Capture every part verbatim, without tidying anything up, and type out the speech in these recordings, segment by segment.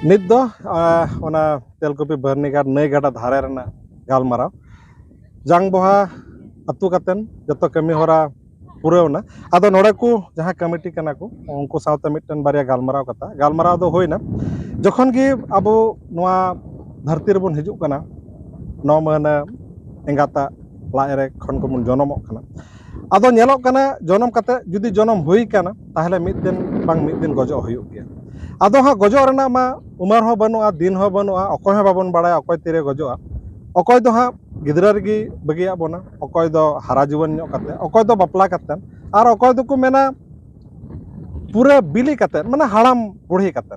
ᱱᱤᱛ ᱫᱚ ᱟᱸ, ᱚᱱᱟ ᱛᱮᱞᱠᱩᱯᱤ ᱵᱟᱹᱨᱱᱤᱜᱷᱟᱴ ᱱᱟᱹᱭ ᱜᱟᱰᱟ ᱫᱷᱟᱨᱮ ᱨᱮᱱᱟᱜ ᱜᱟᱞᱢᱟᱨᱟᱣ᱾ ᱡᱟᱝ ᱵᱚᱦᱟ ᱟᱹᱛᱩ ᱠᱟᱛᱮᱱ ᱡᱚᱛᱚ ᱠᱟᱹᱢᱤ ᱦᱚᱨᱟ ᱯᱩᱨᱟᱹᱣ ᱮᱱᱟ᱾ ᱟᱫᱚ ᱱᱚᱰᱮ ᱠᱚ ᱡᱟᱦᱟᱸ ᱠᱚᱢᱤᱴᱤ ᱠᱟᱱᱟ ᱠᱚ, ᱩᱱᱠᱩ ᱥᱟᱶᱛᱮ ᱢᱤᱫᱴᱮᱱ ᱵᱟᱨᱭᱟ ᱜᱟᱞᱢᱟᱨᱟᱣ ᱠᱟᱛᱷᱟ, ᱜᱟᱞᱢᱟᱨᱟᱣ ᱫᱚ ᱦᱩᱭᱱᱟ᱾ ᱡᱚᱠᱷᱚᱱ ᱜᱮ ᱟᱵᱚ ᱱᱚᱣᱟ ᱫᱷᱟᱹᱨᱛᱤ ᱨᱮᱵᱚᱱ ᱦᱤᱡᱩᱜ ᱠᱟᱱᱟ, ᱱᱚ ᱢᱟᱹᱦᱱᱟᱹ ᱮᱸᱜᱟᱛᱟᱜ ᱞᱟᱡ ᱨᱮ ᱠᱷᱚᱱ ᱠᱚᱵᱚᱱ ᱡᱚᱱᱚᱢᱚᱜ ᱠᱟᱱᱟ᱾ ᱟᱫᱚ ᱧᱮᱞᱚᱜ ᱠᱟᱱᱟ, ᱡᱚᱱᱚᱢ ᱠᱟᱛᱮ ᱡᱩᱫᱤ ᱡᱚᱱᱚᱢ ᱦᱩᱭ ᱠᱟᱱᱟ, ᱛᱟᱦᱚᱞᱮ ᱢᱤᱫ ᱫᱤᱱ ᱵᱟᱝ ᱢᱤᱫ ᱫᱤᱱ ᱜᱚᱡᱚᱜ ᱦᱩᱭᱩᱜ ᱜᱮᱭᱟ᱾ ᱟᱫᱚ ᱦᱟᱸᱜ ᱜᱚᱡᱚᱜ ᱨᱮᱱᱟᱜ ᱢᱟ ᱩᱢᱟᱹᱨ ᱦᱚᱸ ᱵᱟᱹᱱᱩᱜᱼᱟ, ᱫᱤᱱ ᱦᱚᱸ ᱵᱟᱹᱱᱩᱜᱼᱟ, ᱚᱠᱚᱭ ᱦᱚᱸ ᱵᱟᱵᱚᱱ ᱵᱟᱲᱟᱭᱟ ᱚᱠᱚᱭ ᱛᱤᱨᱮ ᱜᱚᱡᱚᱜᱼᱟ᱾ ᱚᱠᱚᱭ ᱫᱚ ᱦᱟᱸᱜ ᱜᱤᱫᱽᱨᱟᱹ ᱨᱮᱜᱮ ᱵᱟᱹᱜᱤᱭᱟᱜ ᱵᱚᱱᱟ, ᱚᱠᱚᱭ ᱫᱚ ᱦᱟᱨᱟ ᱡᱩᱣᱟᱹᱱ ᱧᱚᱜ ᱠᱟᱛᱮ, ᱚᱠᱚᱭ ᱫᱚ ᱵᱟᱯᱞᱟ ᱠᱟᱛᱮ, ᱟᱨ ᱚᱠᱚᱭ ᱫᱚᱠᱚ ᱢᱮᱱᱟ ᱯᱩᱨᱟᱹ ᱵᱤᱞᱤ ᱠᱟᱛᱮ, ᱢᱟᱱᱮ ᱦᱟᱲᱟᱢ ᱵᱩᱲᱦᱤ ᱠᱟᱛᱮ᱾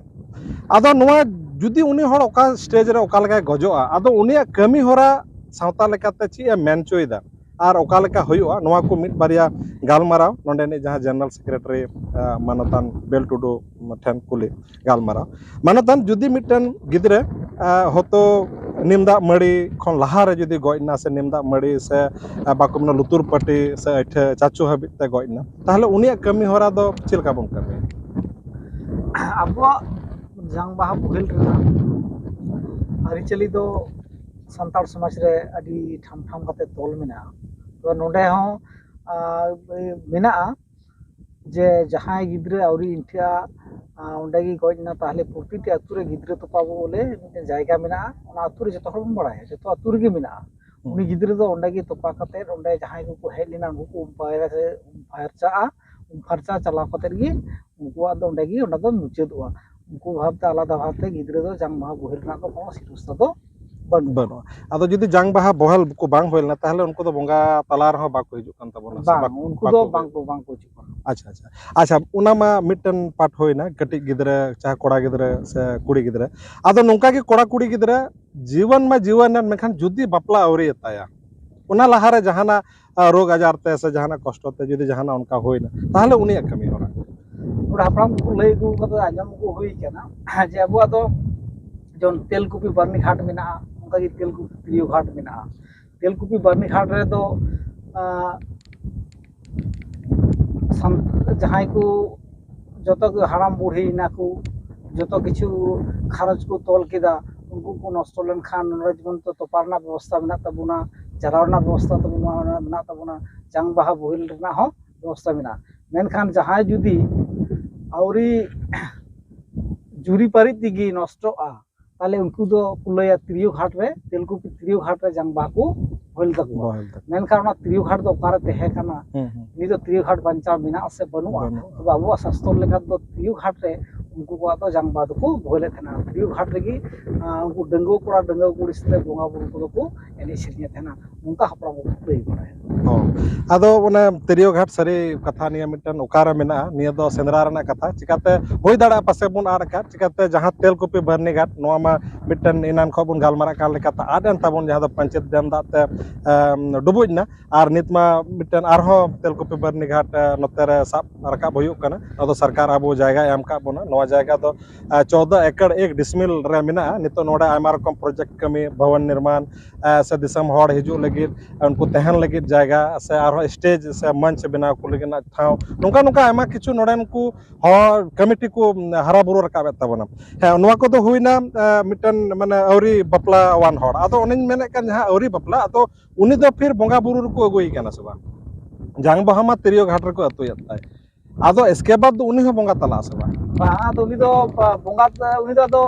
ᱟᱫᱚ ᱱᱚᱣᱟ ᱡᱩᱫᱤ ᱩᱱᱤ ᱦᱚᱲ ᱚᱠᱟ ᱥᱴᱮᱡᱽ ᱨᱮ ᱚᱠᱟ ᱞᱮᱠᱟᱭ ᱜᱚᱡᱚᱜᱼᱟ, ᱟᱫᱚ ᱩᱱᱤᱭᱟᱜ ᱠᱟᱹᱢᱤ ᱦᱚᱨᱟ ᱥᱟᱶᱛᱟ ᱞᱮᱠᱟᱛᱮ ᱪᱮᱫ ᱮ ᱢᱮᱱ ᱦᱚᱪᱚᱭᱮᱫᱟ ᱟᱨ ᱚᱠᱟ ᱞᱮᱠᱟ ᱦᱩᱭᱩᱜᱼᱟ, ᱱᱚᱣᱟ ᱠᱚ ᱢᱤᱫ ᱵᱟᱨᱭᱟ ᱜᱟᱞᱢᱟᱨᱟᱣ ᱱᱚᱰᱮᱱᱤᱡ ᱡᱟᱦᱟᱸ ᱡᱮᱱᱟᱨᱟᱞ ᱥᱮᱠᱨᱮᱴᱟᱨᱤ, ᱟᱸ, ᱢᱟᱱᱚᱛᱟᱱ ᱵᱮᱞ ᱴᱩᱰᱩ ᱴᱷᱮᱱ ᱠᱩᱞᱤ ᱜᱟᱞᱢᱟᱨᱟᱣ᱾ ᱢᱟᱱᱚᱛᱟᱱ, ᱡᱩᱫᱤ ᱢᱤᱫᱴᱮᱱ ᱜᱤᱫᱽᱨᱟᱹ, ᱟᱸ, ᱦᱚᱭᱛᱳ ᱱᱤᱢ ᱫᱟᱜ ᱢᱟᱹᱲᱤ ᱠᱷᱚᱱ ᱞᱟᱦᱟᱨᱮ ᱡᱩᱫᱤ ᱜᱚᱡ ᱮᱱᱟ, ᱥᱮ ᱱᱤᱢ ᱫᱟᱜ ᱢᱟᱹᱲᱤ ᱥᱮ, ᱟᱸ, ᱵᱟᱠᱚ ᱢᱮᱱᱟ ᱞᱩᱛᱩᱨ ᱯᱟᱹᱴᱤ ᱥᱮ ᱟᱹᱭᱴᱷᱟᱹ ᱪᱟᱪᱳ ᱦᱟᱹᱵᱤᱡ ᱛᱮ ᱜᱚᱡ ᱮᱱᱟ, ᱛᱟᱦᱚᱞᱮ ᱩᱱᱤᱭᱟᱜ ᱠᱟᱹᱢᱤ ᱦᱚᱨᱟ ᱫᱚ ᱪᱮᱫ ᱞᱮᱠᱟ ᱵᱚᱱ ᱠᱟᱹᱢᱤᱭᱟ? ᱟᱵᱚᱣᱟᱜ ᱡᱟᱝ ᱵᱟᱦᱟ ᱵᱳᱦᱮᱞ ᱨᱮᱱᱟᱜ ᱟᱹᱨᱤᱪᱟᱹᱞᱤ ᱫᱚ ᱥᱟᱱᱛᱟᱲ ᱥᱚᱢᱟᱡᱽ ᱨᱮ ᱟᱹᱰᱤ ᱴᱷᱟᱢ ᱴᱷᱟᱢ ᱠᱟᱛᱮ ᱛᱚᱞ ᱢᱮᱱᱟᱜᱼᱟ᱾ ᱛᱚ ᱱᱚᱰᱮ ᱦᱚᱸ, ᱟᱸ, ᱢᱮᱱᱟᱜᱼᱟ ᱡᱮ ᱡᱟᱦᱟᱸᱭ ᱜᱤᱫᱽᱨᱟᱹ ᱟᱹᱣᱨᱤ ᱤᱱᱴᱷᱟᱹᱜᱼᱟ, ᱟᱸ, ᱚᱸᱰᱮ ᱜᱮ ᱜᱚᱡ ᱮᱱᱟ, ᱛᱟᱦᱚᱞᱮ ᱯᱨᱚᱛᱤᱴᱤ ᱟᱹᱛᱩ ᱨᱮ ᱜᱤᱫᱽᱨᱟᱹ ᱛᱚᱯᱟ ᱵᱚᱞᱮ ᱢᱤᱫᱴᱮᱱ ᱡᱟᱭᱜᱟ ᱢᱮᱱᱟᱜᱼᱟ᱾ ᱚᱱᱟ ᱟᱹᱛᱩ ᱨᱮ ᱡᱚᱛᱚ ᱦᱚᱲ ᱵᱚᱱ ᱵᱟᱲᱟᱭᱟ, ᱡᱚᱛᱚ ᱟᱹᱛᱩ ᱨᱮᱜᱮ ᱢᱮᱱᱟᱜᱼᱟ᱾ ᱦᱩᱸ᱾ ᱩᱱᱤ ᱜᱤᱫᱽᱨᱟᱹ ᱫᱚ ᱚᱸᱰᱮ ᱜᱮ ᱛᱚᱯᱟ ᱠᱟᱛᱮ, ᱚᱸᱰᱮ ᱡᱟᱦᱟᱸᱭ ᱠᱚᱠᱚ ᱦᱮᱡ ᱞᱮᱱᱟ, ᱩᱱᱠᱩ ᱠᱚ ᱩᱢ ᱯᱷᱟᱨᱪᱟᱜᱼᱟ, ᱩᱢ ᱯᱷᱟᱨᱪᱟ ᱪᱟᱞᱟᱣ ᱠᱟᱛᱮ ᱜᱮ ᱩᱱᱠᱩᱣᱟᱜ ᱫᱚ ᱚᱸᱰᱮ ᱜᱮ ᱚᱸᱰᱮ ᱫᱚ ᱢᱩᱪᱟᱹᱫᱚᱜᱼᱟ᱾ ᱩᱱᱠᱩ ᱵᱷᱟᱵᱽᱛᱮ ᱟᱞᱟᱫᱟ ᱵᱷᱟᱵᱽᱛᱮ ᱜᱤᱫᱽᱨᱟᱹ ᱫᱚ ᱡᱟᱝ ᱵᱟᱦᱟ ᱵᱳᱦᱮᱞ ᱨᱮᱱᱟᱜ ᱫᱚ ᱠᱳᱱᱳ ᱥᱤᱨᱚᱥᱛᱟ ᱫᱚ ᱵᱟᱹᱱᱩᱜᱼᱟ᱾ ᱵᱟᱹᱱᱩᱜᱼᱟ᱾ ᱟᱫᱚ ᱡᱩᱫᱤ ᱡᱟᱝ ᱵᱟᱦᱟ ᱵᱳᱦᱮᱞ ᱠᱚ ᱵᱟᱝ ᱦᱩᱭ ᱞᱮᱱᱟ, ᱛᱟᱦᱚᱞᱮ ᱩᱱᱠᱩ ᱫᱚ ᱵᱚᱸᱜᱟ ᱛᱟᱞᱟ ᱨᱮᱦᱚᱸ ᱵᱟᱠᱚ ᱦᱤᱡᱩᱜ ᱠᱟᱱ ᱛᱟᱵᱚᱱᱟ ᱥᱮ? ᱵᱟᱝ, ᱵᱟᱠᱚ, ᱩᱱᱠᱩ ᱫᱚ ᱵᱟᱠᱚ ᱵᱟᱝ ᱠᱚ, ᱵᱟᱝ ᱠᱚ ᱦᱤᱡᱩᱜ ᱠᱟᱱᱟ᱾ ᱟᱪᱪᱷᱟ, ᱟᱪᱪᱷᱟ, ᱟᱪᱪᱷᱟ, ᱚᱱᱟ ᱢᱟ ᱢᱤᱫᱴᱮᱱ ᱯᱟᱨᱴ ᱦᱩᱭᱱᱟ, ᱠᱟᱹᱴᱤᱡ ᱜᱤᱫᱽᱨᱟᱹ ᱪᱟᱦᱮ ᱠᱚᱲᱟ ᱜᱤᱫᱽᱨᱟᱹ ᱥᱮ ᱠᱩᱲᱤ ᱜᱤᱫᱽᱨᱟᱹ᱾ ᱟᱫᱚ ᱱᱚᱝᱠᱟ ᱜᱮ ᱠᱚᱲᱟ ᱠᱩᱲᱤ ᱜᱤᱫᱽᱨᱟᱹ ᱡᱤᱵᱚᱱ ᱢᱟ ᱡᱤᱵᱚᱱ ᱮᱱ, ᱢᱮᱱᱠᱷᱟᱱ ᱡᱩᱫᱤ ᱵᱟᱯᱞᱟ ᱟᱹᱣᱨᱤ ᱟᱛᱟᱭᱟ, ᱚᱱᱟ ᱞᱟᱦᱟᱨᱮ ᱡᱟᱦᱟᱱᱟᱜ, ᱟ, ᱨᱳᱜᱽ ᱟᱡᱟᱨ ᱛᱮ ᱥᱮ ᱡᱟᱦᱟᱱᱟᱜ ᱠᱚᱥᱴᱚ ᱛᱮ ᱡᱩᱫᱤ ᱡᱟᱦᱟᱱᱟᱜ ᱚᱱᱠᱟ ᱦᱩᱭᱱᱟ, ᱛᱟᱦᱚᱞᱮ ᱩᱱᱤᱭᱟᱜ ᱠᱟᱹᱢᱤ ᱦᱚᱨᱟ᱾ ᱱᱚᱰᱮ ᱦᱟᱯᱲᱟᱢ ᱠᱚᱠᱚ ᱞᱟᱹᱭ ᱟᱹᱜᱩ ᱠᱟᱫᱟ, ᱟᱸᱡᱚᱢ ᱟᱹᱜᱩ ᱦᱩᱭ ᱠᱟᱱᱟ ᱡᱮ ᱟᱵᱚᱣᱟᱜ ᱫᱚ ᱡᱮᱢᱚᱱ ᱛᱮᱞᱠᱩᱯᱤ ᱵᱟᱨᱱᱤ ᱜᱷᱟᱴ ᱢᱮᱱᱟᱜᱼᱟ, ᱚᱱᱠᱟᱜᱮ ᱛᱮᱞᱠᱩᱯᱤ ᱛᱤᱨᱭᱳ ᱜᱷᱟᱴ ᱢᱮᱱᱟᱜᱼᱟ᱾ ᱛᱮᱞᱠᱩᱯᱤ ᱵᱟᱨᱱᱤ ᱜᱷᱟᱴ ᱨᱮᱫᱚ, ᱟᱸ, ᱥᱟᱱ-, ᱡᱟᱦᱟᱸᱭ ᱠᱚ ᱡᱚᱛᱚ ᱜᱮ ᱦᱟᱲᱟᱢ ᱵᱩᱲᱦᱤᱭᱮᱱᱟ ᱠᱚ, ᱡᱚᱛᱚ ᱠᱤᱪᱷᱩ ᱠᱷᱟᱨᱚᱪ ᱠᱚ ᱛᱚᱞ ᱠᱮᱫᱟ, ᱩᱱᱠᱩ ᱠᱚ ᱱᱚᱥᱴᱚ ᱞᱮᱱᱠᱷᱟᱱ ᱱᱚᱰᱮ ᱡᱮᱢᱚᱱ ᱛᱚ ᱛᱚᱯᱟ ᱨᱮᱱᱟᱜ ᱵᱮᱵᱚᱥᱛᱷᱟ ᱢᱮᱱᱟᱜ ᱛᱟᱵᱚᱱᱟ, ᱡᱟᱞᱟᱣ ᱨᱮᱱᱟᱜ ᱵᱮᱵᱚᱥᱛᱷᱟ ᱛᱟᱵᱚᱱᱟ, ᱢᱮᱱᱟᱜ ᱛᱟᱵᱚᱱᱟ, ᱡᱟᱝ ᱵᱟᱦᱟ ᱵᱳᱦᱮᱞ ᱨᱮᱱᱟᱜ ᱦᱚᱸ ᱵᱮᱵᱚᱥᱛᱷᱟ ᱢᱮᱱᱟᱜᱼᱟ᱾ ᱢᱮᱱᱠᱷᱟᱱ ᱡᱟᱦᱟᱸᱭ ᱡᱩᱫᱤ ᱟᱹᱣᱨᱤ ᱡᱩᱨᱤ ᱯᱟᱹᱨᱤ ᱛᱮᱜᱮ ᱱᱚᱥᱴᱚᱜᱼᱟ, ᱛᱟᱦᱚᱞᱮ ᱩᱱᱠᱩ ᱫᱚ ᱠᱚ ᱞᱟᱹᱭᱟ ᱛᱤᱨᱭᱳ ᱜᱷᱟᱴ ᱨᱮ, ᱛᱮᱞᱠᱩᱯᱤ ᱛᱤᱨᱭᱳ ᱜᱷᱟᱴ ᱨᱮ ᱡᱟᱝ ᱵᱟᱦᱟ ᱠᱚ ᱵᱳᱦᱮᱞ ᱛᱟᱠᱚᱣᱟ᱾ ᱵᱳᱦᱮᱞ ᱛᱟᱠᱚᱣᱟ᱾ ᱢᱮᱱᱠᱷᱟᱱ ᱚᱱᱟ ᱛᱤᱨᱭᱳ ᱜᱷᱟᱴ ᱫᱚ ᱚᱠᱟᱨᱮ ᱛᱟᱦᱮᱸ ᱠᱟᱱᱟ? ᱦᱩᱸ, ᱦᱩᱸ᱾ ᱱᱤᱛ ᱫᱚ ᱛᱤᱨᱭᱳ ᱜᱷᱟᱴ ᱵᱟᱧᱪᱟᱣ ᱢᱮᱱᱟᱜᱼᱟ ᱥᱮ ᱵᱟᱹᱱᱩᱜᱼᱟ? ᱵᱟᱹᱱᱩᱜᱼᱟ᱾ ᱛᱚᱵᱮ ᱟᱵᱚᱣᱟᱜ ᱥᱟᱥᱛᱚᱨ ᱞᱮᱠᱟ ᱛᱮᱫᱚ ᱛᱤᱨᱭᱳ ᱜᱷᱟᱴ ᱨᱮ ᱩᱱᱠᱩ ᱠᱚᱣᱟᱜ ᱫᱚ ᱡᱟᱝ ᱵᱟᱦᱟ ᱫᱚᱠᱚ ᱵᱳᱦᱮᱞᱮᱫ ᱛᱟᱦᱮᱱᱟ᱾ ᱛᱤᱨᱭᱳ ᱜᱷᱟᱴ ᱨᱮᱜᱮ, ᱟᱸ, ᱩᱱᱠᱩ ᱰᱟᱺᱜᱩᱣᱟᱹ ᱠᱚᱲᱟ ᱰᱟᱺᱜᱩᱣᱟᱹ ᱠᱩᱲᱤ ᱥᱟᱛᱮ ᱵᱚᱸᱜᱟ ᱵᱩᱨᱩ ᱠᱚᱫᱚ ᱠᱚ ᱮᱱᱮᱡ ᱥᱮᱨᱮᱧᱮᱫ ᱛᱟᱦᱮᱱᱟ᱾ ᱱᱚᱝᱠᱟ ᱦᱟᱯᱲᱟᱢ ᱠᱚᱠᱚ ᱞᱟᱹᱭ ᱵᱟᱲᱟᱭᱟ᱾ ᱚ, ᱟᱫᱚ ᱚᱱᱮ ᱛᱤᱨᱭᱳ ᱜᱷᱟᱴ ᱥᱟᱹᱨᱤ ᱠᱟᱛᱷᱟ ᱱᱤᱭᱟᱹ ᱢᱤᱫᱴᱮᱱ ᱚᱠᱟᱨᱮ ᱢᱮᱱᱟᱜᱼᱟ, ᱱᱤᱭᱟᱹ ᱫᱚ ᱥᱮᱸᱫᱽᱨᱟ ᱨᱮᱱᱟᱜ ᱠᱟᱛᱷᱟ᱾ ᱪᱤᱠᱟᱛᱮ ᱦᱩᱭ ᱫᱟᱲᱮᱭᱟᱜᱼᱟ ᱯᱟᱥᱮ ᱵᱚᱱ ᱟᱫ ᱟᱠᱟᱫ, ᱪᱤᱠᱟᱛᱮ ᱡᱟᱦᱟᱸ ᱛᱮᱞᱠᱩᱯᱤ ᱵᱟᱹᱨᱱᱤ ᱜᱷᱟᱴ, ᱱᱚᱣᱟ ᱢᱟ ᱢᱤᱫᱴᱮᱱ ᱮᱱᱟᱱ ᱠᱷᱚᱱ ᱵᱚᱱ ᱜᱟᱞᱢᱟᱨᱟᱜ ᱠᱟᱱ ᱞᱮᱠᱟᱛᱮ ᱟᱫ ᱮᱱ ᱛᱟᱵᱚᱱ, ᱡᱟᱦᱟᱸ ᱫᱚ ᱯᱟᱧᱪᱮᱛ ᱰᱮᱢ ᱫᱟᱜ ᱛᱮ, ᱮᱢ, ᱰᱩᱵᱩᱡ ᱮᱱᱟ᱾ ᱟᱨ ᱱᱤᱛ ᱢᱟ ᱢᱤᱫᱴᱮᱱ ᱟᱨᱦᱚᱸ ᱛᱮᱞᱠᱩᱯᱤ ᱵᱟᱹᱨᱱᱤ ᱜᱷᱟᱴ, ᱮ, ᱱᱚᱛᱮ ᱨᱮ ᱥᱟᱵ ᱨᱟᱠᱟᱵ ᱦᱩᱭᱩᱜ ᱠᱟᱱᱟ᱾ ᱱᱚᱣᱟ ᱫᱚ ᱥᱚᱨᱠᱟᱨ ᱟᱵᱚ ᱡᱟᱭᱜᱟᱭ ᱮᱢ ᱟᱠᱟᱫ ᱵᱚᱱᱟ᱾ ᱱᱚᱣᱟ ᱡᱟᱭᱜᱟ ᱫᱚ, ᱮ, ᱪᱳᱫᱽᱫᱳ ᱮᱠᱚᱨ ᱮᱠ ᱰᱤᱥᱢᱤᱞ ᱨᱮ ᱢᱮᱱᱟᱜᱼᱟ᱾ ᱱᱤᱛᱚᱜ ᱱᱚᱰᱮ ᱟᱭᱢᱟ ᱨᱚᱠᱚᱢ ᱯᱨᱚᱡᱮᱠᱴ ᱠᱟᱹᱢᱤ, ᱵᱷᱚᱵᱚᱱ ᱱᱤᱨᱢᱟᱱ, ᱮ, ᱥᱮ ᱫᱤᱥᱚᱢ ᱦᱚᱲ ᱦᱤᱡᱩᱜ ᱞᱟᱹᱜᱤᱫ ᱩᱱᱠᱩ ᱛᱟᱦᱮᱱ ᱞᱟᱹᱜᱤᱫ ᱡᱟᱭᱜᱟ, ᱥᱮ ᱟᱨᱦᱚᱸ ᱥᱴᱮᱡᱽ ᱥᱮ ᱢᱚᱧᱪ ᱵᱮᱱᱟᱣ ᱠᱚ ᱞᱟᱹᱜᱤᱫ ᱨᱮᱱᱟᱜ ᱴᱷᱟᱶ, ᱱᱚᱝᱠᱟ ᱱᱚᱝᱠᱟ ᱟᱭᱢᱟ ᱠᱤᱪᱷᱩ ᱱᱚᱰᱮᱱ ᱠᱚ ᱦᱚᱲ ᱠᱚᱢᱤᱴᱤ ᱠᱚ ᱦᱟᱨᱟ ᱵᱩᱨᱩ ᱨᱟᱠᱟᱵᱮᱫ ᱛᱟᱵᱚᱱᱟ᱾ ᱦᱮᱸ, ᱱᱚᱣᱟ ᱠᱚᱫᱚ ᱦᱩᱭᱱᱟ, ᱮ, ᱢᱤᱫᱴᱮᱱ ᱢᱟᱱᱮ ᱟᱹᱣᱨᱤ ᱵᱟᱯᱞᱟᱣᱟᱱ ᱦᱚᱲ᱾ ᱟᱫᱚ ᱚᱱᱮᱧ ᱢᱮᱱᱮᱫ ᱠᱟᱱ, ᱡᱟᱦᱟᱸ ᱟᱹᱣᱨᱤ ᱵᱟᱯᱞᱟ, ᱟᱫᱚ ᱩᱱᱤ ᱫᱚ ᱯᱷᱤᱨ ᱵᱚᱸᱜᱟ ᱵᱩᱨᱩ ᱨᱮᱠᱚ ᱟᱹᱜᱩᱭᱮ ᱠᱟᱱᱟ ᱥᱮ ᱵᱟᱝ? ᱡᱟᱝ ᱵᱟᱦᱟ ᱢᱟ ᱛᱤᱨᱭᱳ ᱜᱷᱟᱴ ᱨᱮᱠᱚ ᱟᱹᱛᱩᱭᱮᱫ ᱛᱟᱭ, ᱟᱫᱚ ᱮᱥᱠᱮ ᱵᱟᱫ ᱫᱚ ᱩᱱᱤ ᱦᱚᱸ ᱵᱚᱸᱜᱟ ᱛᱟᱞᱟᱜ ᱟᱥᱮ ᱵᱟᱝ? ᱵᱟᱝ, ᱟᱫᱚ ᱩᱱᱤ ᱫᱚ ᱵᱟ-, ᱵᱚᱸᱜᱟ, ᱩᱱᱤ ᱫᱚ ᱟᱫᱚ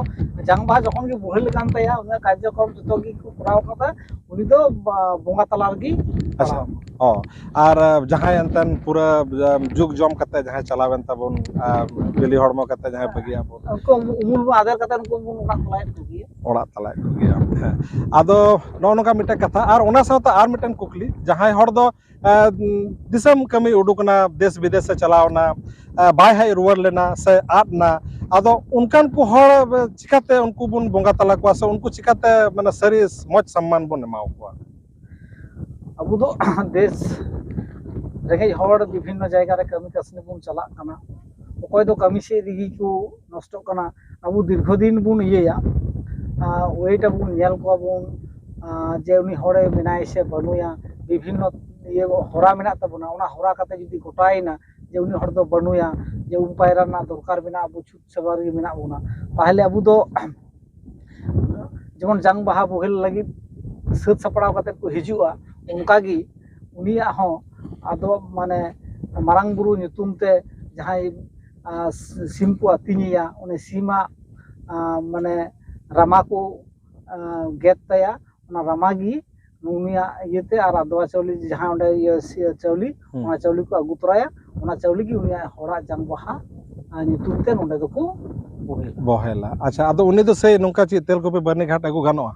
ᱡᱟᱝ ᱵᱟᱦᱟ ᱡᱚᱠᱷᱚᱱ ᱜᱮ ᱵᱳᱦᱮᱞ ᱠᱟᱱ ᱛᱟᱭᱟ, ᱩᱱᱤᱭᱟᱜ ᱠᱟᱨᱡᱚᱠᱨᱚᱢ ᱡᱚᱛᱚ ᱜᱮᱠᱚ ᱠᱚᱨᱟᱣ ᱠᱟᱫᱟ, ᱩᱱᱤ ᱫᱚ ᱵᱟ-, ᱵᱚᱸᱜᱟ ᱛᱟᱞᱟ ᱨᱮᱜᱮ ᱟᱪᱪᱷᱟ᱾ ᱯᱟᱲᱟᱣ ᱮᱱᱟ᱾ ᱚ, ᱟᱨ, ᱟ, ᱡᱟᱦᱟᱸᱭ ᱮᱱᱛᱮᱱ ᱯᱩᱨᱟᱹ, ᱟ, ᱡᱩᱜᱽ ᱡᱚᱢ ᱠᱟᱛᱮ ᱡᱟᱦᱟᱸᱭ ᱪᱟᱞᱟᱣᱮᱱ ᱛᱟᱵᱚᱱ, ᱟ, ᱵᱤᱞᱤ ᱦᱚᱲᱢᱚ ᱠᱟᱛᱮ ᱡᱟᱦᱟᱸᱭ ᱵᱟᱹᱜᱤᱭᱟᱜ ᱵᱚᱱ᱾ ᱩᱱᱠᱩ ᱩᱢᱩᱞ ᱵᱚᱱ ᱟᱫᱮᱨ ᱠᱟᱛᱮ ᱩᱱᱠᱩ ᱵᱚᱱ ᱚᱲᱟᱜ ᱛᱟᱞᱟᱭᱮᱫ ᱠᱚᱜᱮᱭᱟ᱾ ᱚᱲᱟᱜ ᱛᱟᱞᱟᱭᱮᱫ ᱠᱚᱜᱮᱭᱟ᱾ ᱦᱮᱸ᱾ ᱟᱫᱚ ᱱᱚᱜᱼᱚ ᱱᱚᱝᱠᱟ ᱢᱤᱫᱴᱮᱱ ᱠᱟᱛᱷᱟ, ᱟᱨ ᱚᱱᱟ ᱥᱟᱶᱛᱮ ᱟᱨ ᱢᱤᱫᱴᱮᱱ ᱠᱩᱠᱞᱤ, ᱡᱟᱦᱟᱸᱭ ᱦᱚᱲ ᱫᱚ, ᱟ, ᱫᱤᱥᱚᱢ ᱠᱟᱹᱢᱤ ᱩᱰᱩᱠ ᱮᱱᱟ, ᱫᱮᱥ ᱵᱤᱫᱮᱥ ᱮ ᱪᱟᱞᱟᱣ ᱮᱱᱟ, ᱟ, ᱵᱟᱭ ᱦᱮᱡ ᱨᱩᱣᱟᱹᱲ ᱞᱮᱱᱟ ᱥᱮ ᱟᱫ ᱮᱱᱟ, ᱟᱫᱚ ᱚᱱᱠᱟᱱ ᱠᱚ ᱦᱚᱲ ᱪᱤᱠᱟᱛᱮ ᱩᱱᱠᱩ ᱵᱚᱱ ᱵᱚᱸᱜᱟ ᱛᱟᱞᱟ ᱠᱚᱣᱟ ᱥᱮ ᱩᱱᱠᱩ ᱪᱤᱠᱟᱛᱮ ᱢᱟᱱᱮ ᱥᱟᱹᱨᱤ ᱢᱚᱡᱽ ᱥᱚᱢᱢᱟᱱ ᱵᱚᱱ ᱮᱢᱟ ᱠᱚᱣᱟ? ᱟᱵᱚ ᱫᱚ ᱫᱮᱥ ᱨᱮᱸᱜᱮᱡ ᱦᱚᱲ ᱵᱤᱵᱷᱤᱱᱱᱚ ᱡᱟᱭᱜᱟ ᱨᱮ ᱠᱟᱹᱢᱤ ᱠᱟᱹᱥᱱᱤ ᱵᱚᱱ ᱪᱟᱞᱟᱜ ᱠᱟᱱᱟ, ᱚᱠᱚᱭ ᱫᱚ ᱠᱟᱹᱢᱤ ᱥᱮᱫ ᱨᱮᱜᱮ ᱠᱚ ᱱᱚᱥᱴᱚᱜ ᱠᱟᱱᱟ᱾ ᱟᱵᱚ ᱫᱤᱨᱜᱷᱚ ᱫᱤᱱ ᱵᱚᱱ ᱤᱭᱟᱹᱭᱟ, ᱟᱨ, wait ᱟᱵᱚᱱ, ᱧᱮᱞ ᱠᱚᱣᱟ ᱵᱚᱱ, ᱟᱨ, ᱡᱮ ᱩᱱᱤ ᱦᱚᱲᱮ ᱢᱮᱱᱟᱭ ᱥᱮ ᱵᱟᱹᱱᱩᱭᱟ, ᱵᱤᱵᱷᱤᱱᱱᱚ ᱤᱭᱟᱹ ᱦᱚᱨᱟ ᱢᱮᱱᱟᱜ ᱛᱟᱵᱚᱱᱟ, ᱚᱱᱟ ᱦᱚᱨᱟ ᱠᱟᱛᱮ ᱡᱩᱫᱤ ᱜᱚᱴᱟᱭᱮᱱᱟ, ᱡᱮ ᱩᱱᱤ ᱦᱚᱲ ᱫᱚ ᱵᱟᱹᱱᱩᱭᱟ, ᱡᱮ ᱩᱢ ᱯᱟᱭᱨᱟ ᱨᱮᱱᱟᱜ ᱫᱚᱨᱠᱟᱨ ᱢᱮᱱᱟᱜᱼᱟ, ᱟᱵᱚ ᱪᱷᱩᱛ ᱥᱮᱵᱟ ᱨᱮᱜᱮ ᱢᱮᱱᱟᱜ ᱵᱚᱱᱟ, ᱛᱟᱦᱚᱞᱮ ᱟᱵᱚ ᱫᱚ ᱡᱮᱢᱚᱱ ᱡᱟᱝ ᱵᱟᱦᱟ ᱵᱳᱦᱮᱞ ᱞᱟᱹᱜᱤᱫ ᱥᱟᱹᱛ ᱥᱟᱯᱲᱟᱣ ᱠᱟᱛᱮ ᱠᱚ ᱦᱤᱡᱩᱜᱼᱟ, ᱚᱱᱠᱟᱜᱮ ᱩᱱᱤᱭᱟᱜ ᱦᱚᱸ ᱟᱫᱚ ᱢᱟᱱᱮ ᱢᱟᱨᱟᱝ ᱵᱩᱨᱩ ᱧᱩᱛᱩᱢ ᱛᱮ ᱡᱟᱦᱟᱸᱭ ᱟᱸ, ᱥᱤᱢ ᱠᱚ ᱟᱹᱛᱤᱧᱮᱭᱟ, ᱩᱱᱤ ᱥᱤᱢᱟᱜ ᱟᱸ, ᱢᱟᱱᱮ ᱨᱟᱢᱟ ᱠᱚ ᱟᱸ, ᱜᱮᱫ ᱛᱟᱭᱟ, ᱚᱱᱟ ᱨᱟᱢᱟ ᱜᱮ ᱩᱱᱤᱭᱟᱜ ᱤᱭᱟᱹᱛᱮ ᱟᱨ ᱟᱫᱽᱣᱟ ᱪᱟᱣᱞᱮ ᱡᱟᱦᱟᱸ ᱚᱸᱰᱮ ᱤᱭᱟᱹ ᱥᱤ- ᱪᱟᱣᱞᱮ, ᱦᱩᱸ᱾ ᱚᱱᱟ ᱪᱟᱣᱞᱮ ᱠᱚ ᱟᱹᱜᱩ ᱛᱚᱨᱟᱭᱟ, ᱚᱱᱟ ᱪᱟᱣᱞᱮ ᱜᱮ ᱩᱱᱤᱭᱟᱜ ᱦᱚᱲᱟᱜ ᱡᱟᱝ ᱵᱟᱦᱟ ᱟᱸ, ᱧᱩᱛᱩᱢ ᱛᱮ ᱱᱚᱸᱰᱮ ᱫᱚᱠᱚ ᱵᱚᱦᱮᱞᱟ᱾ ᱵᱚᱦᱮᱞᱟ᱾ ᱟᱪᱪᱷᱟ, ᱟᱫᱚ ᱩᱱᱤ ᱫᱚ ᱥᱮᱭ ᱱᱚᱝᱠᱟ ᱪᱮᱫ ᱛᱮᱞᱠᱩᱯᱤ ᱵᱟᱹᱨᱱᱤ ᱜᱷᱟᱴ ᱟᱹᱜᱩ ᱜᱟᱱᱚᱜᱼᱟ?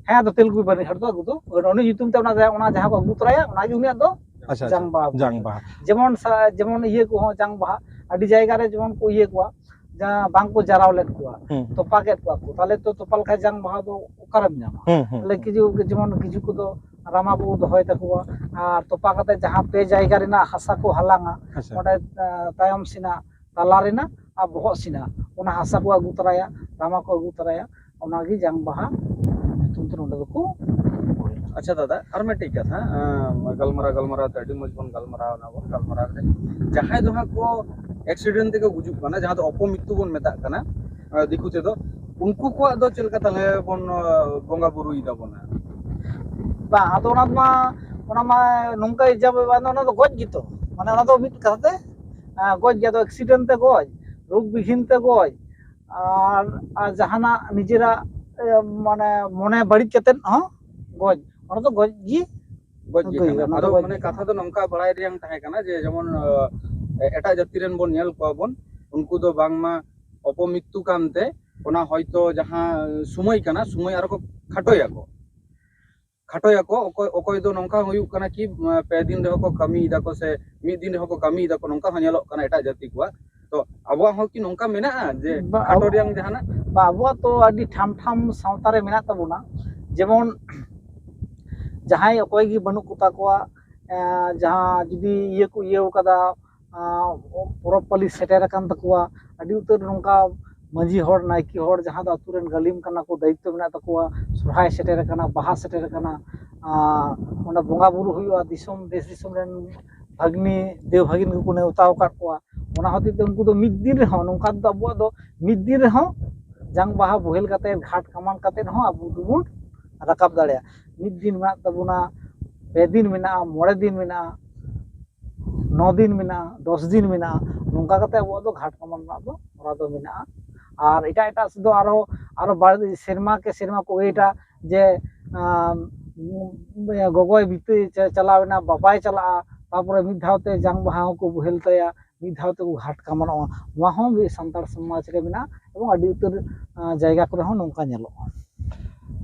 ᱦᱮᱸ, ᱟᱫᱚ ᱛᱮᱞᱠᱩᱯᱤ ᱵᱟᱹᱨᱱᱤ ᱜᱷᱟᱴ ᱫᱚ ᱟᱹᱜᱩ ᱫᱚ, ᱩᱱᱤ ᱧᱩᱛᱩᱢ ᱛᱮ ᱚᱱᱟ ᱡᱟ-, ᱚᱱᱟ ᱡᱟᱦᱟᱸ ᱠᱚ ᱟᱹᱜᱩ ᱛᱚᱨᱟᱭᱟ, ᱚᱱᱟᱜᱮ ᱩᱱᱤᱭᱟᱜ ᱫᱚ ᱟᱪᱪᱷᱟ, ᱟᱪᱪᱷᱟ᱾ ᱡᱟᱝ ᱵᱟᱦᱟ᱾ ᱡᱟᱝ ᱵᱟᱦᱟ᱾ ᱡᱮᱢᱚᱱ ᱥᱟ-, ᱡᱮᱢᱚᱱ ᱤᱭᱟᱹ ᱠᱚᱦᱚᱸ ᱡᱟᱝ ᱵᱟᱦᱟ, ᱟᱹᱰᱤ ᱡᱟᱭᱜᱟ ᱨᱮ ᱡᱮᱢᱚᱱ ᱠᱚ ᱤᱭᱟᱹ ᱠᱚᱣᱟ, ᱡᱟᱦᱟᱸ ᱵᱟᱝ ᱠᱚ ᱡᱟᱨᱟᱣ ᱞᱮᱫ ᱠᱚᱣᱟ, ᱦᱩᱸ, ᱦᱩᱸ᱾ ᱛᱚᱯᱟ ᱠᱮᱫ ᱠᱚᱣᱟ ᱠᱚ, ᱛᱟᱦᱚᱞᱮ ᱛᱚ ᱛᱚᱯᱟ ᱞᱮᱠᱷᱟᱱ ᱡᱟᱝ ᱵᱟᱦᱟ ᱫᱚ ᱚᱠᱟᱨᱮᱢ ᱧᱟᱢᱟ? ᱦᱩᱸ, ᱦᱩᱸ, ᱛᱟᱦᱚᱞᱮ ᱦᱩᱸ᱾ ᱠᱤᱪᱷᱩ, ᱡᱮᱢᱚᱱ ᱠᱤᱪᱷᱩ ᱠᱚᱫᱚ ᱨᱟᱢᱟ ᱵᱚ ᱫᱚᱦᱚᱭ ᱛᱟᱠᱚᱣᱟ, ᱟᱨ ᱛᱚᱯᱟ ᱠᱟᱛᱮ ᱡᱟᱦᱟᱸ ᱯᱮ ᱡᱟᱭᱜᱟ ᱨᱮᱱᱟᱜ ᱦᱟᱥᱟ ᱠᱚ ᱦᱟᱞᱟᱝᱟ, ᱟᱪᱪᱷᱟ᱾ ᱚᱸᱰᱮ, ᱟ, ᱛᱟᱭᱚᱢ ᱥᱮᱱᱟᱜ, ᱛᱟᱞᱟ ᱨᱮᱱᱟᱜ ᱟᱨ ᱵᱚᱦᱚᱜ ᱥᱮᱱᱟᱜ, ᱚᱱᱟ ᱦᱟᱥᱟ ᱠᱚ ᱟᱹᱜᱩ ᱛᱚᱨᱟᱭᱟ, ᱨᱟᱢᱟ ᱠᱚ ᱟᱹᱜᱩ ᱛᱚᱨᱟᱭᱟ, ᱚᱱᱟᱜᱮ ᱡᱟᱝ ᱵᱟᱦᱟ ᱧᱩᱛᱩᱢ ᱛᱮ ᱱᱚᱰᱮ ᱫᱚᱠᱚ ᱚᱞᱟ᱾ ᱟᱪᱪᱷᱟ ᱫᱟᱫᱟ, ᱟᱨ ᱢᱤᱫᱴᱤᱡ ᱠᱟᱛᱷᱟ, ᱟᱸ, ᱜᱟᱞᱢᱟᱨᱟᱣ, ᱜᱟᱞᱢᱟᱨᱟᱣ ᱛᱮ ᱟᱹᱰᱤ ᱢᱚᱡᱽ ᱵᱚᱱ ᱜᱟᱞᱢᱟᱨᱟᱣ ᱮᱱᱟ ᱵᱚᱱ, ᱜᱟᱞᱢᱟᱨᱟᱣ ᱨᱮ ᱡᱟᱦᱟᱸᱭ ᱫᱚ ᱦᱟᱸᱜ ᱠᱚ accident ᱛᱮᱠᱚ ᱜᱩᱡᱩᱜ ᱠᱟᱱᱟ, ᱡᱟᱦᱟᱸ ᱫᱚ ᱚᱯᱚᱢᱤᱛᱛᱩ ᱵᱚᱱ ᱢᱮᱛᱟᱜ ᱠᱟᱱᱟ, ᱟᱸ, ᱫᱤᱠᱩ ᱛᱮᱫᱚ, ᱩᱱᱠᱩ ᱠᱚᱣᱟᱜ ᱫᱚ ᱪᱮᱫ ᱞᱮᱠᱟ ᱛᱟᱦᱞᱮ ᱵᱚᱱ, ᱟᱸ, ᱵᱚᱸᱜᱟ ᱵᱩᱨᱩᱭ ᱛᱟᱵᱚᱱᱟ? ᱵᱟᱝ, ᱟᱫᱚ ᱚᱱᱟ ᱢᱟ, ᱚᱱᱟ ᱢᱟ ᱱᱚᱝᱠᱟ ᱦᱤᱥᱟᱹᱵ ᱵᱟᱝ, ᱚᱱᱟ ᱫᱚ ᱜᱚᱡ ᱜᱮᱛᱚ, ᱢᱟᱱᱮ ᱚᱱᱟ ᱫᱚ ᱢᱤᱫ ᱠᱟᱛᱷᱟ ᱛᱮ, ᱟᱸ, ᱜᱚᱡ ᱜᱮ, ᱟᱫᱚ accident ᱛᱮ ᱜᱚᱡ, ᱨᱳᱜᱽ ᱵᱤᱜᱷᱤᱱ ᱛᱮ ᱜᱚᱡ, ᱟᱨ, ᱟᱨ ᱡᱟᱦᱟᱱᱟᱜ ᱱᱤᱡᱮᱨᱟᱜ, ᱮ, ᱢᱟᱱᱮ ᱢᱚᱱᱮ ᱵᱟᱹᱲᱤᱡ ᱠᱟᱛᱮᱫ ᱦᱚᱸ ᱜᱚᱡ, ᱚᱱᱟ ᱫᱚ ᱜᱚᱡ ᱜᱮ᱾ ᱜᱚᱡ ᱜᱮ ᱦᱩᱭᱩᱜᱼᱟ, ᱠᱟᱱᱟ᱾ ᱚᱱᱟ ᱫᱚ ᱟᱫᱚ ᱜᱚᱡ ᱢᱟᱱᱮ ᱜᱮ ᱠᱟᱛᱷᱟ ᱠᱟᱱᱟ᱾ ᱫᱚ ᱱᱚᱝᱠᱟ ᱵᱟᱲᱟᱭ ᱨᱮᱭᱟᱝ ᱛᱟᱦᱮᱸ ᱠᱟᱱᱟ ᱡᱮ ᱡᱮᱢᱚᱱ, ᱮ, ᱮᱴᱟᱜ ᱡᱟᱹᱛᱤ ᱨᱮᱱ ᱵᱚᱱ ᱧᱮᱞ ᱠᱚᱣᱟ ᱵᱚᱱ, ᱩᱱᱠᱩ ᱫᱚ ᱵᱟᱝᱢᱟ ᱚᱯᱚᱢᱤᱛᱛᱩ ᱠᱟᱱᱛᱮ ᱚᱱᱟ ᱦᱚᱭᱛᱚ ᱡᱟᱦᱟᱸ ᱥᱚᱢᱚᱭ ᱠᱟᱱᱟ, ᱥᱚᱢᱚᱭ ᱟᱨᱚ ᱠᱚ ᱠᱷᱟᱴᱚᱭᱟᱠᱚ᱾ ᱠᱷᱟᱴᱚᱭᱟᱠᱚ, ᱚᱠᱚᱭ, ᱚᱠᱚᱭ ᱫᱚ ᱱᱚᱝᱠᱟ ᱦᱩᱭᱩᱜ ᱠᱟᱱᱟ ᱠᱤ, ᱮ, ᱯᱮ ᱫᱤᱱ ᱨᱮᱦᱚᱸ ᱠᱚ ᱠᱟᱹᱢᱤᱭᱮᱫᱟ ᱠᱚ ᱥᱮ ᱢᱤᱫ ᱫᱤᱱ ᱨᱮᱦᱚᱸ ᱠᱚ ᱠᱟᱹᱢᱤᱭᱮᱫᱟ ᱠᱚ, ᱱᱚᱝᱠᱟ ᱦᱚᱸ ᱧᱮᱞᱚᱜ ᱠᱟᱱᱟ ᱮᱴᱟᱜ ᱡᱟᱹᱛᱤ ᱠᱚᱣᱟᱜ᱾ ᱛᱚ ᱟᱵᱚᱣᱟᱜ ᱦᱚᱸ ᱠᱤ ᱱᱚᱝᱠᱟ ᱢᱮᱱᱟᱜᱼᱟ ᱡᱮ ᱵᱟ, ᱠᱷᱟᱴᱚ ᱟᱵᱚ-, ᱨᱮᱭᱟᱝ ᱡᱟᱦᱟᱱᱟᱜ? ᱵᱟ, ᱟᱵᱚᱣᱟᱜ ᱛᱚ ᱟᱹᱰᱤ ᱴᱷᱟᱢ ᱴᱷᱟᱢ ᱥᱟᱶᱛᱟ ᱨᱮ ᱢᱮᱱᱟᱜ ᱛᱟᱵᱚᱱᱟ᱾ ᱡᱮᱢᱚᱱ ᱡᱟᱦᱟᱸᱭ ᱚᱠᱚᱭ ᱜᱮ ᱵᱟᱹᱱᱩᱜ ᱠᱚᱛᱟ ᱠᱚᱣᱟ, ᱮ, ᱡᱟᱦᱟᱸ ᱡᱩᱫᱤ ᱤᱭᱟᱹ ᱠᱚ ᱤᱭᱟᱹ ᱠᱟᱫᱟ, ᱟ, ᱯᱚᱨᱚᱵᱽ ᱯᱟᱹᱞᱤ ᱥᱮᱴᱮᱨ ᱟᱠᱟᱱ ᱛᱟᱠᱚᱣᱟ, ᱟᱹᱰᱤ ᱩᱛᱟᱹᱨ ᱱᱚᱝᱠᱟ ᱢᱟᱹᱡᱷᱤ ᱦᱚᱲ, ᱱᱟᱭᱠᱮ ᱦᱚᱲ, ᱡᱟᱦᱟᱸ ᱫᱚ ᱟᱹᱛᱩ ᱨᱮᱱ ᱜᱟᱹᱞᱤᱢ ᱠᱟᱱᱟ ᱠᱚ, ᱫᱟᱭᱤᱛᱛᱚ ᱢᱮᱱᱟᱜ ᱛᱟᱠᱚᱣᱟ, ᱥᱚᱨᱦᱟᱭ ᱥᱮᱴᱮᱨ ᱟᱠᱟᱱᱟ, ᱵᱟᱦᱟ ᱥᱮᱴᱮᱨ ᱟᱠᱟᱱᱟ, ᱟ, ᱚᱸᱰᱮ ᱵᱚᱸᱜᱟ ᱵᱩᱨᱩ ᱦᱩᱭᱩᱜᱼᱟ, ᱫᱤᱥᱚᱢ ᱫᱮᱥ ᱫᱤᱥᱚᱢ ᱨᱮᱱ ᱵᱷᱟᱹᱜᱽᱱᱤ ᱫᱮᱣ ᱵᱷᱟᱹᱜᱤᱱ ᱠᱚᱠᱚ ᱱᱮᱣᱛᱟ ᱟᱠᱟᱫ ᱠᱚᱣᱟ᱾ ᱚᱱᱟ ᱦᱚᱛᱮᱡ ᱛᱮ ᱩᱱᱠᱩ ᱫᱚ ᱢᱤᱫ ᱫᱤᱱ ᱨᱮᱦᱚᱸ, ᱱᱚᱝᱠᱟ ᱫᱚ ᱟᱵᱚᱣᱟᱜ ᱫᱚ ᱢᱤᱫ ᱫᱤᱱ ᱨᱮᱦᱚᱸ ᱡᱟᱝ ᱵᱟᱦᱟ ᱵᱳᱦᱮᱞ ᱠᱟᱛᱮ, ᱜᱷᱟᱴ ᱠᱟᱢᱟᱱ ᱠᱟᱛᱮ ᱦᱚᱸ ᱟᱵᱚ ᱫᱚᱵᱚᱱ ᱨᱟᱠᱟᱵ ᱫᱟᱲᱮᱭᱟᱜᱼᱟ᱾ ᱢᱤᱫ ᱫᱤᱱ ᱢᱮᱱᱟᱜ ᱛᱟᱵᱚᱱᱟ, ᱯᱮ ᱫᱤᱱ ᱢᱮᱱᱟᱜᱼᱟ, ᱢᱚᱬᱮ ᱫᱤᱱ ᱢᱮᱱᱟᱜᱼᱟ, ᱱᱚ ᱫᱤᱱ ᱢᱮᱱᱟᱜᱼᱟ, ᱫᱚᱥ ᱫᱤᱱ ᱢᱮᱱᱟᱜᱼᱟ᱾ ᱱᱚᱝᱠᱟ ᱠᱟᱛᱮ ᱟᱵᱚᱣᱟᱜ ᱫᱚ ᱜᱷᱟᱴ ᱠᱟᱢᱟᱱ ᱨᱮᱱᱟᱜ ᱫᱚ ᱦᱚᱨᱟ ᱫᱚ ᱢᱮᱱᱟᱜᱼᱟ᱾ ᱟᱨ ᱮᱴᱟᱜ ᱮᱴᱟᱜ ᱥᱮᱫ ᱫᱚ ᱟᱨᱚ, ᱟᱨᱚ ᱵᱟᱨ ᱥᱮᱨᱢᱟ ᱠᱮ ᱥᱮᱨᱢᱟ ᱠᱚ ᱮᱴᱟ ᱡᱮ, ᱟᱢ, ᱜᱚᱜᱚᱭ ᱵᱤᱛᱟᱹᱭ ᱪᱟ-, ᱪᱟᱞᱟᱣ ᱮᱱᱟ, ᱵᱟᱵᱟᱭ ᱪᱟᱞᱟᱜᱼᱟ, ᱛᱟᱯᱚᱨᱮ ᱢᱤᱫ ᱫᱷᱟᱣ ᱛᱮ ᱡᱟᱝ ᱵᱟᱦᱟ ᱦᱚᱸᱠᱚ ᱵᱳᱦᱮᱞ ᱛᱟᱭᱟ, ᱢᱤᱫ ᱫᱷᱟᱣ ᱛᱮᱠᱚ ᱜᱷᱟᱴ ᱠᱟᱢᱟᱱᱚᱜᱼᱟ᱾ ᱱᱚᱣᱟ ᱦᱚᱸ ᱢᱤᱫ ᱥᱟᱱᱛᱟᱲ ᱥᱚᱢᱟᱡᱽ ᱨᱮ ᱢᱮᱱᱟᱜᱼᱟ ᱮᱵᱚᱝ ᱟᱹᱰᱤ ᱩᱛᱟᱹᱨ, ᱟᱸ, ᱡᱟᱭᱜᱟ ᱠᱚᱨᱮ ᱦᱚᱸ ᱱᱚᱝᱠᱟ ᱧᱮᱞᱚᱜᱼᱟ᱾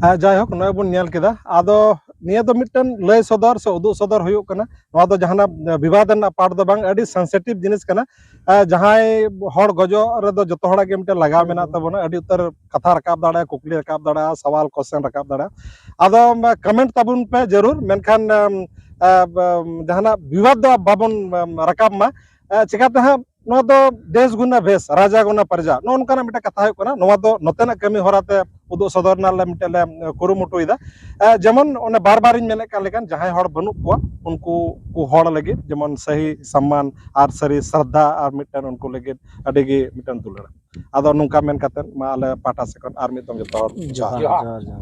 ᱦᱮᱸ, ᱡᱟᱭᱦᱳᱠ, ᱱᱚᱜᱼᱚᱭ ᱵᱚᱱ ᱧᱮᱞ ᱠᱮᱫᱟ᱾ ᱟᱫᱚ ᱱᱤᱭᱟᱹ ᱫᱚ ᱢᱤᱫᱴᱮᱱ ᱞᱟᱹᱭ ᱥᱚᱫᱚᱨ ᱥᱮ ᱩᱫᱩᱜ ᱥᱚᱫᱚᱨ ᱦᱩᱭᱩᱜ ᱠᱟᱱᱟ᱾ ᱱᱚᱣᱟ ᱫᱚ ᱡᱟᱦᱟᱱᱟᱜ ᱵᱤᱵᱟᱫ ᱨᱮᱱᱟᱜ ᱯᱟᱴ ᱫᱚ ᱵᱟᱝ, ᱟᱹᱰᱤ ᱥᱮᱱᱥᱤᱴᱤᱵᱷ ᱡᱤᱱᱤᱥ ᱠᱟᱱᱟ᱾ ᱟᱸ, ᱡᱟᱦᱟᱸᱭ ᱦᱚᱲ ᱜᱚᱡᱚᱜ ᱨᱮᱫᱚ ᱡᱚᱛᱚ ᱦᱚᱲᱟᱜ ᱜᱮ ᱢᱤᱫᱴᱮᱱ ᱞᱟᱜᱟᱣ ᱢᱮᱱᱟᱜ ᱛᱟᱵᱚᱱᱟ, ᱟᱹᱰᱤ ᱩᱛᱟᱹᱨ ᱠᱟᱛᱷᱟ ᱨᱟᱠᱟᱵ ᱫᱟᱲᱮᱭᱟᱜᱼᱟ, ᱠᱩᱠᱞᱤ ᱨᱟᱠᱟᱵ ᱫᱟᱲᱮᱭᱟᱜᱼᱟ, ᱥᱟᱣᱟᱞ ᱠᱚᱥᱪᱮᱱ ᱨᱟᱠᱟᱵ ᱫᱟᱲᱮᱭᱟᱜᱼᱟ᱾ ᱟᱫᱚ ᱠᱚᱢᱮᱱᱴ ᱛᱟᱵᱚᱱ ᱯᱮ ᱡᱟᱹᱨᱩᱲ, ᱢᱮᱱᱠᱷᱟᱱ ᱟᱢ, ᱟᱸ, ᱡᱟᱦᱟᱱᱟᱜ ᱵᱤᱵᱟᱫ ᱫᱚ ᱵᱟᱵᱚᱱ, ᱟᱢ, ᱨᱟᱠᱟᱵ ᱢᱟ᱾ ᱟᱸ, ᱪᱤᱠᱟᱹᱛᱮ ᱦᱟᱸᱜ ᱱᱚᱣᱟ ᱫᱚ ᱫᱮᱥ ᱜᱩᱱᱟ ᱵᱷᱮᱥ, ᱨᱟᱡᱟ ᱜᱩᱱᱟ ᱯᱨᱚᱡᱟ, ᱱᱚᱜᱼᱚ ᱱᱚᱝᱠᱟᱱᱟᱜ ᱢᱤᱫᱴᱮᱱ ᱠᱟᱛᱷᱟ ᱦᱩᱭᱩᱜ ᱠᱟᱱᱟ᱾ ᱱᱚᱣᱟ ᱫᱚ ᱱᱚᱛᱮᱱᱟᱜ ᱠᱟᱹᱢᱤ ᱦᱚᱨᱟ ᱛᱮ ᱩᱫᱩᱜ ᱥᱚᱫᱚᱨ ᱨᱮᱱᱟᱜ ᱞᱮ ᱢᱤᱫᱴᱮᱱ ᱞᱮ ᱠᱩᱨᱩᱢᱩᱴᱩᱭᱮᱫᱟ᱾ ᱟᱸ, ᱡᱮᱢᱚᱱ ᱚᱱᱮ ᱵᱟᱨ ᱵᱟᱨᱤᱧ ᱢᱮᱱᱮᱫ ᱠᱟᱱ ᱞᱮᱠᱟᱱ, ᱡᱟᱦᱟᱸᱭ ᱦᱚᱲ ᱵᱟᱹᱱᱩᱜ ᱠᱚᱣᱟ, ᱩᱱᱠᱩ ᱠᱚ ᱦᱚᱲ ᱞᱟᱹᱜᱤᱫ ᱡᱮᱢᱚᱱ ᱥᱟᱹᱦᱤ ᱥᱚᱢᱢᱟᱱ ᱟᱨ ᱥᱟᱹᱨᱤ ᱥᱨᱟᱫᱷᱟ ᱟᱨ ᱢᱤᱫᱴᱮᱱ ᱩᱱᱠᱩ ᱞᱟᱹᱜᱤᱫ ᱟᱹᱰᱤ ᱜᱮ ᱢᱤᱫᱴᱮᱱ ᱫᱩᱞᱟᱹᱲ᱾ ᱟᱫᱚ ᱱᱚᱝᱠᱟ ᱢᱮᱱ ᱠᱟᱛᱮᱫ ᱢᱟ ᱟᱞᱮ ᱯᱟᱦᱴᱟ ᱥᱮᱫ ᱠᱷᱚᱱ ᱟᱨ ᱢᱤᱫ ᱫᱚᱢ ᱡᱚᱛᱚ ᱦᱚᱲ ᱡᱚᱦᱟᱨ᱾ ᱡᱚᱦᱟᱨ, ᱡᱚᱦᱟᱨ, ᱡᱚᱦᱟᱨ᱾